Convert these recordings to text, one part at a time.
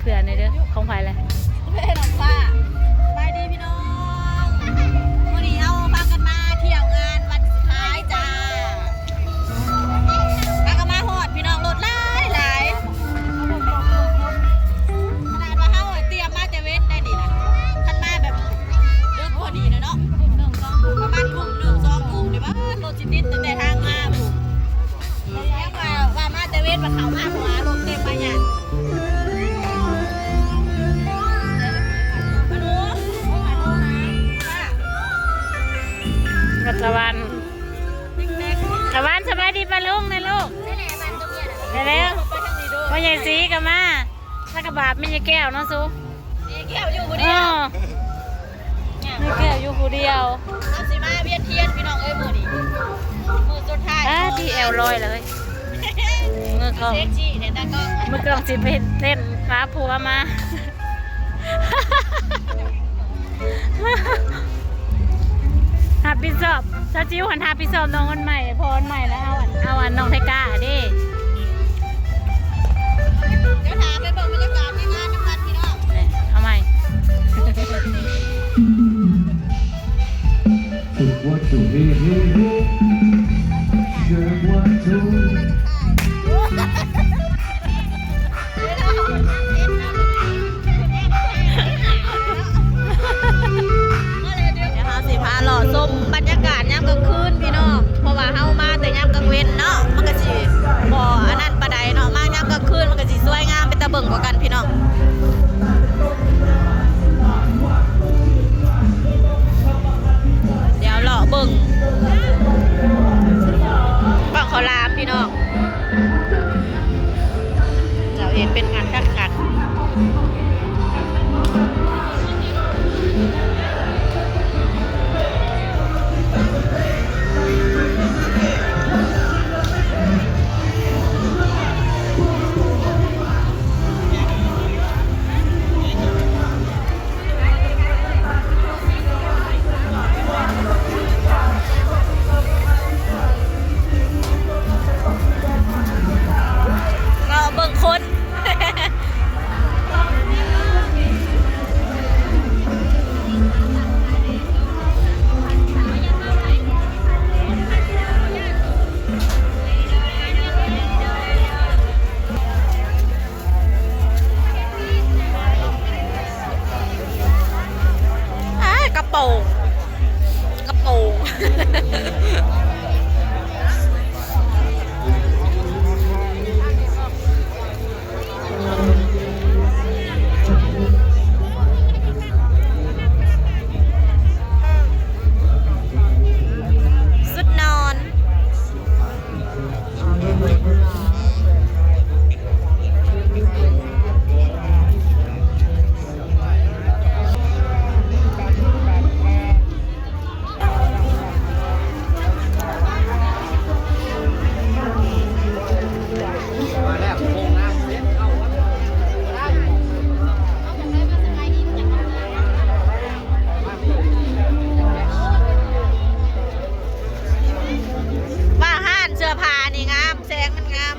ເດືອນນີ້ເດີ ຂອງໃຜແຫຼະ? ເປັນຂອງປ້າ. ສະບາຍດີພີ່ນ້ອງ ມື້ນີ້ເຮົາພາກັນມາທ່ຽວງານວັນສຸດທ້າຍຈ້າ. ຫາກະມາຮອດພີ່ນ້ອງ ລົດຫຼາຍໆ ຂະໜາດວ່າເຮົາຕຽມມາແຕ່ເວັນໄດ໋ນີ້ນະ ຄັນມາແບບເດິກພໍດີນະເນາະ ປະມານທຸ່ມໜຶ່ງ ສອງທຸ່ມນີ້ ເບິດລົດຊິຕິດຕັ້ງແຕ່ທາງມາພຸ້ນ. ແລ້ວວ່າ ວ່າມາແຕ່ເວັນ ວ່າເຂົ້າມາຫົວລົດເຕັມມາຫຍັງ. ຕາວັນ ຕາວັນ ສະບາຍດີປ້າລຸງນະລູກ. ໄດ້ແລ້ວ ພໍ່ໃຫຍ່ສີກະມາ ລະກະບາບແມ່ຍາຍແກ້ວເນາະສູ. ແມ່ແກ້ວຢູ່ຜູ້ດຽວ ເອີ ແມ່ແກ້ວຢູ່ຜູ້ດຽວ. ເຮົາຊິມາວຽນທຽນພີ່ນ້ອງເອີຍ ມື້ນີ້ມື້ສຸດທ້າຍ. ອ້າ ທີ່ແອວລອຍເລີຍ ມືກ້ອງ ເຊັກຊີ້ແທ້ຕາກ້ອງ ມືກ້ອງຊິໄປເຕັ້ນພາຜົວມາ ຮັບຜິດຊອບ ສາວຈິ້ວຫັ້ນຮັບຜິດຊອບນ້ອງອັນໃໝ່ ພໍ່ອັນໃໝ່ ແລ້ວເອົາອັນ ເອົາອັນນ້ອງໄທກ້າເດ້. ດຽວຖ້າໄປເບິ່ງບັນຍາກາດໃນງານນຳກັນພີ່ນ້ອງ. ເອົາໃໝ່ ດຽວເຮົາຊິພາເລາະຊົມບັນຍາກາດຍາມກາງຄືນພີ່ນ້ອງ ເພາະວ່າເຮົາມາແຕ່ຍາມກາງເວັນເນາະ ມັນກະຊິບໍ່ອັນນັ້ນປານໃດເນາະ ມາຍາມກາງຄືນມັນກະຊິສວຍງາມເປັນຕາເບິ່ງກວ່າກັນພີ່ນ້ອງ. ດຽວເລາະເບິ່ງ ກອງເຂົ້າຫຼາມພີ່ນ້ອງ ເຈົ້າເຮັດເປັນອັນຄັກໆ. ເລາະເບິ່ງຄົນ ອາ ກະໂປງ ກະໂປງ ຊຸດນອນ. ວ່າຮ້ານເສື້ອຜ້ານີ້ງາມ ແສງມັນງາມ.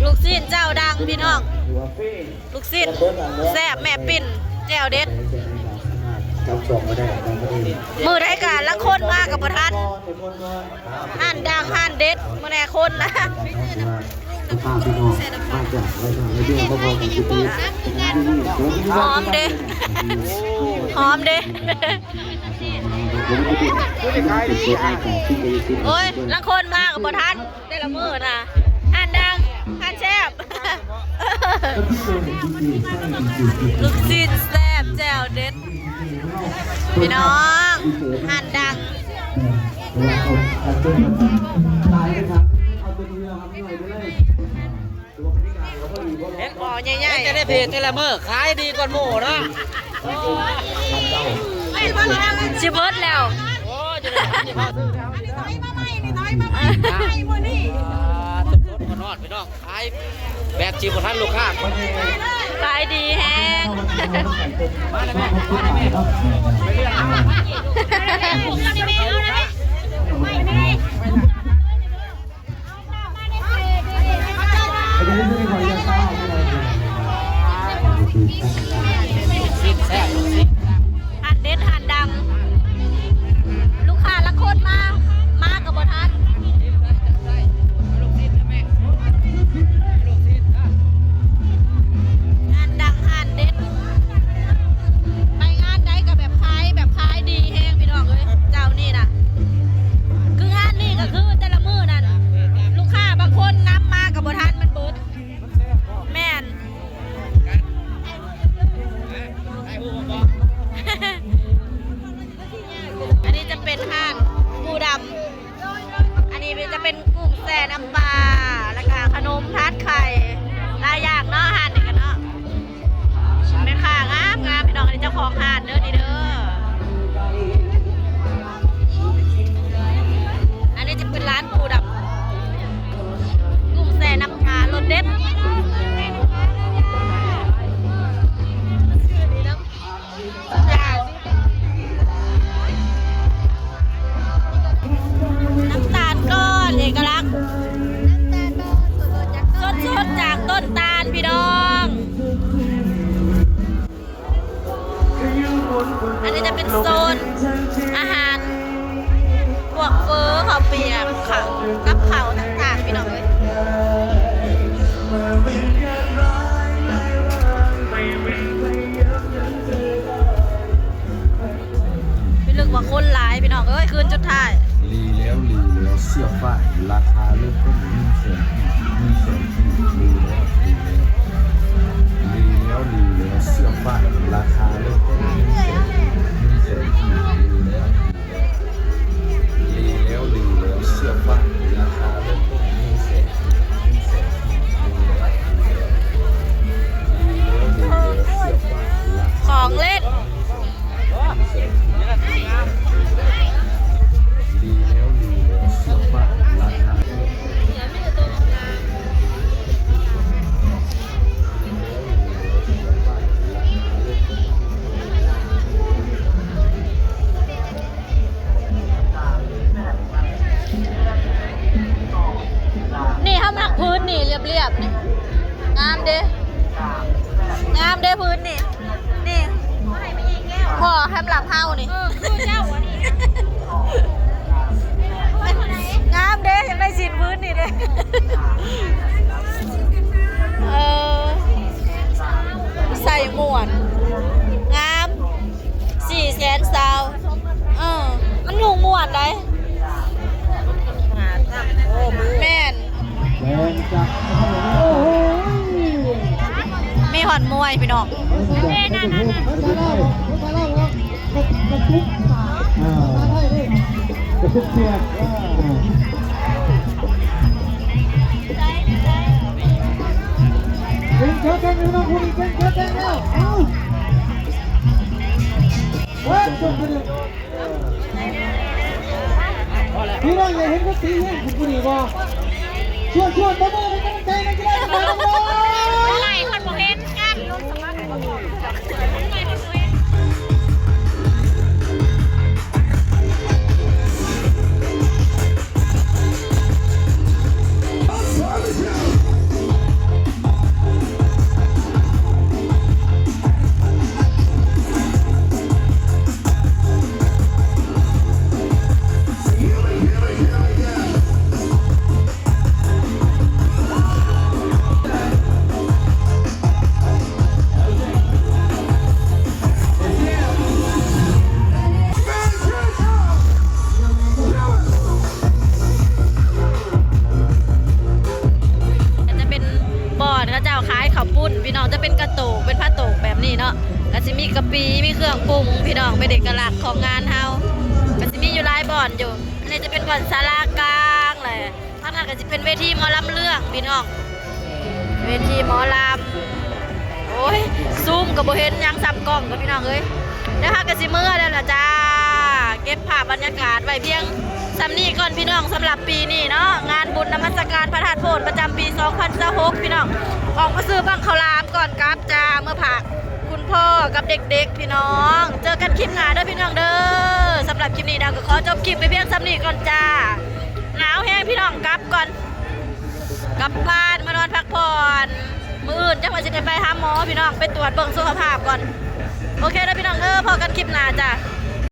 ລູກຊີ້ນເຈົ້າດັງພີ່ນ້ອງ ລູກຊີ້ນແຊບ ແມ່ປີ້ນ ແຈ່ວເດັດ. ມື້ໃດກະລາງຄົນມາກະບໍ່ທັນ ຮ້ານດັງຮ້ານເດັດ ມື້ແນຄົນນະ. ຫອມເດ້ ຫອມເດ້. ໂອ້ຍ ລາງຄົນມາກະບໍ່ທັນ ແຕ່ລະມື້ນະ. ຮ້ານດັງ ຮ້ານແຊບ ລູກຊີ້ນແຊບ ແຈ່ວເດັດ ພີ່ນ້ອງ ຮ້ານດັງ. ເຫັນບໍ່ໃຫຍ່ໆ ເຫັນແຕ່ໃນເພຈແຕ່ລະມື້ ຂາຍດີກວ່າໝູ່ເນາະ. ຊິເບິດແລ້ວ. ໂອ້ຍ ຈະໄດ້ ຈະໄດ້ຊື້ແລ້ວ. ອັນນີ້ຖອຍມາໃໝ່ ນີ້ຖອຍມາໃໝ່ ໃໝ່ມື້ນີ້. ອ່າ ສົດໆ ຮ້ອນໆ ພີ່ນ້ອງ ຂາຍແບບຈີບບໍ່ທັນລູກຄ້າ. ຂາຍດີແຮງ. ມາເລີຍແມ່ ມາເລີຍແມ່ ໄປເລືອກເອົາ. ຊີ້ນແຊບ ຊີ້ນ ຮ້ານເດັດຮ້ານດັງ ລູກຄ້າລາງຄົນມາ ມາກໍບໍ່ທັນ. ຮ້ານດັງຮ້ານເດັດ ໄປງານໃດກໍແບບຂາຍ ແບບຂາຍດີແຮງພີ່ນ້ອງເອີຍ ເຈົ້ານີ້ນະ. ຄືງານນີ້ກໍຄືແຕ່ລະມື້ນັ້ນ ລູກຄ້າບາງຄົນນຳມາກໍບໍ່ທັນ ມັນເບິດ. ແມ່ນ ອັນນີ້ຈະເປັນຮ້ານປູດຳ ອັນນີ້ຈະເປັນກຸ້ງແຊ່ນ້ຳປາ ແລ້ວກະຂະໜົມທາດໄຂ່ ຫຼາຍຢ່າງເນາະ ຮ້ານນີ້ກະເນາະ. ແມ່ຄ້າງາມໆ ພີ່ນ້ອງ ອັນນີ້ເຈົ້າຂອງຮ້ານເດີ ນີ້ເດີ. ອັນນີ້ຈະເປັນຮ້ານປູດຳ ກຸ້ງແຊ່ນ້ຳປາ ລົດເດັດ. ນ້ຳຕານກ້ອນ ເອກະລັກ ນ້ຳຕານກ້ອນ ສົດໆ ຈາກຕົ້ນຕານ ພີ່ນ້ອງ. ອັນນີ້ຈະເປັນໂຊນອາຫານ ພວກເຝີ ເຂົ້າປຽກ ເຂົ້າ ກັບເຂົ້າຕ່າງໆ ພີ່ນ້ອງເອີຍ. ພິລຶກວ່າຄົນຫຼາຍພີ່ນ້ອງເອີຍ ຄືນສຸດທ້າຍ. ລີແລ້ວລີແລ້ວ ເສື້ອຝ້າຍ ລາຄາເລີ່ມຕົ້ນໜຶ່ງແສນກີບ ໜຶ່ງແສນກີບ ລີແລ້ວລີແລ້ວ ລີແລ້ວລີແລ້ວ ເສື້ອຝ້າຍ ລາຄາເລີ່ມຕົ້ນໜຶ່ງແສນກີບ ໜຶ່ງແສນກີບ ລີແລ້ວ ລີແລ້ວ ເສື້ອຝ້າຍ ລາຄາເລີ່ມຕົ້ນໜຶ່ງແສນກີບ ໜຶ່ງແສນກີບ ລີແລ້ວ ລີແລ້ວ ເສື້ອຝ້າຍ ລາຄາ ຂອງເຫຼັ້ນ ນີ້ເຮົາມັກພື້ນນີ້ລຽບໆ ນີ້ ງາມເດ້ ງາມເດ້ພື້ນນີ້ ນີ້ ພໍສຳລັບເຮົານີ້ ເອີ ຄືເຈົ້າອັນນີ້ ງາມເດ້ ຢາກໄດ້ສິ້ນພື້ນນີ້ເດ້ ເອີ ໃສ່ມ່ວນ ງາມ ສີ່ແສນຊາວ ເອີ ມັນນຸ່ງມ່ວນໃດ໋ ແມ່ນ ມີຮອດມວຍພີ່ນ້ອງ ເອີ ນັ້ນໆ ພີ່ນ້ອງຢາກເຫັນຄົນຕີແຮງຄືຜູ້ນີ້ບໍ່? ຊວນໆ ຕົບມືໃຫ້ກຳລັງໃຈນັກກິລາຂອງເຮົາເນາະ ຫຼາຍຄົນບໍ່ເຫັນກັນ. ກໍຈະເປັນບ່ອນເຂົາເຈົ້າຂາຍເຂົ້າປຸ້ນ ພີ່ນ້ອງ ຈະເປັນກະໂຕກ ເປັນຜ້າໂຕກແບບນີ້ເນາະ ກໍຊິມີກະປິ ມີເຄື່ອງປຸງ ພີ່ນ້ອງ ເປັນເອກະລັກຂອງງານເຮົາ ກໍຊິມີຢູ່ຫຼາຍບ່ອນຢູ່. ອັນນີ້ຈະເປັນບ່ອນສາລາກາງແຫຼະ ທາງນັ້ນກໍຊິເປັນເວທີໝໍລຳເລື່ອງ ພີ່ນ້ອງ. ເວທີໝໍລຳ ໂອ້ຍ ຊູມກໍບໍ່ເຫັນຫຍັງສ່ຳກ້ອງ ພີ່ນ້ອງເອີຍ. ແລ້ວເຮົາກໍຊິເມືອແລ້ວລະຈ້າ. ເກັບພາບບັນຍາກາດໄວ້ພຽງສ່ຳນີ້ກ່ອນ ພີ່ນ້ອງ, ສຳລັບປີນີ້ເນາະ ງານບຸນນະມັດສະການພະທາດໂພນປະຈຳປີສອງພັນຊາວຫົກ ພີ່ນ້ອງ. ອອກມາຊື້ບັ້ງເຂົ້າຫຼາມກ່ອນກັບຈ້າ ເມືອຝາກຄຸນພໍ່ກັບເດັກໆ ພີ່ນ້ອງ. ເຈີກັນຄລິບໜ້າເດີ ພີ່ນ້ອງເດີ. ສຳລັບຄລິບນີ້ດາວກໍຂໍຈົບຄລິບໄປພຽງສ່ຳນີ້ກ່ອນຈ້າ. ໜາວແຮງ ພີ່ນ້ອງ, ກັບກ່ອນ. ກັບບ້ານມານອນພັກຜ່ອນ. ມື້ອື່ນຈັ່ງວ່າຊິໄດ້ໄປຫາໝໍ ພີ່ນ້ອງ, ໄປກວດເບິ່ງສຸຂະພາບກ່ອນ. ໂອເຄເດີ ພີ່ນ້ອງເດີ, ພໍ້ກັນຄລິບໜ້າຈ້າ.